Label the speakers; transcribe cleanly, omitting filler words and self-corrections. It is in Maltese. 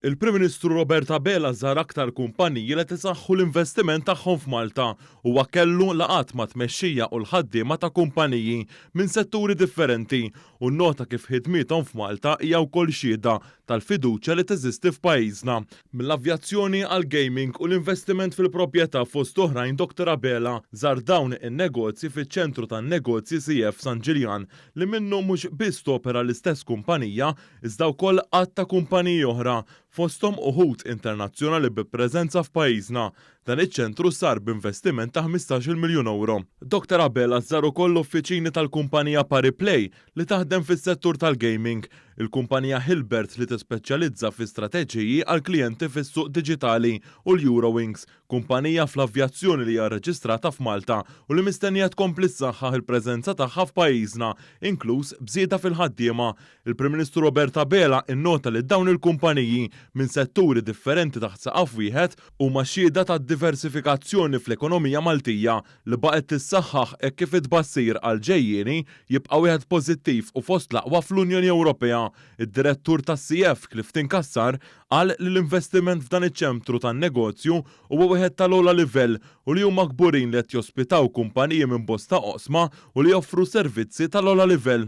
Speaker 1: Il-Prim Ministru Robert Abela żar aktar kumpaniji li qed isaħħu l-investiment tagħhom f'Malta. Huwa kellu laqgħat mat-tmexxija u l-ħaddiema ta' kumpaniji minn setturi differenti u nnota kif ħidmiethom f'Malta hija wkoll xhieda tal-fiduċja li teżisti f'pajjiżna. Mill-avjazzjoni għall-gaming u l-investiment fil-proprjetà fost oħrajn Dottor Abela żar dawn in-negozji fiċ-ċentru tan-negozji CF San Ġiljan li minnu mhux biss topera l-istess kumpanija iżda wkoll għadd ta' kumpaniji oħra, fosthom uħud internazzjonali bi preżenza f'pajjiżna. Dan iċ-ċentru sar b'investiment ta' 15-il miljun ewro. Dottor Abela żar ukoll l-uffiċini tal-kumpanija Pariplay li taħdem fis-settur tal-gaming, il-kumpanija Hilbert li tispeċjalizza fi strateġiji għall-klijenti fis-suq diġitali u l-Eurowings, kumpanija fl-avjazzjoni li hija rreġistrata f'Malta u li mistennija tkompli ssaħħaħ il-preżenza tagħha f'pajjiżna, inkluż b'żieda fil-ħaddiema. Il-Prim Ministru Robert Abela innota li dawn il-kumpaniji, minn setturi differenti taħt saqaf wieħed, huma xhieda tad-diversifikazzjoni fl-ekonomija Maltija li baqgħet tissaħħaħ hekk kif it-tbassir għall-ġejjieni jibqa' wieħed pożittiv u fost l-aqwa fl-Unjoni Ewropea. Id-Direttur tas-CF, Clifton Cassar, Qal li l-investiment f'dan iċ-ċentru tan-negozju huwa wieħed tal-ogħla livell u li huma kburin li qed jospitaw kumpaniji minn bosta oqsma u li joffru servizzi tal-ogħla livell.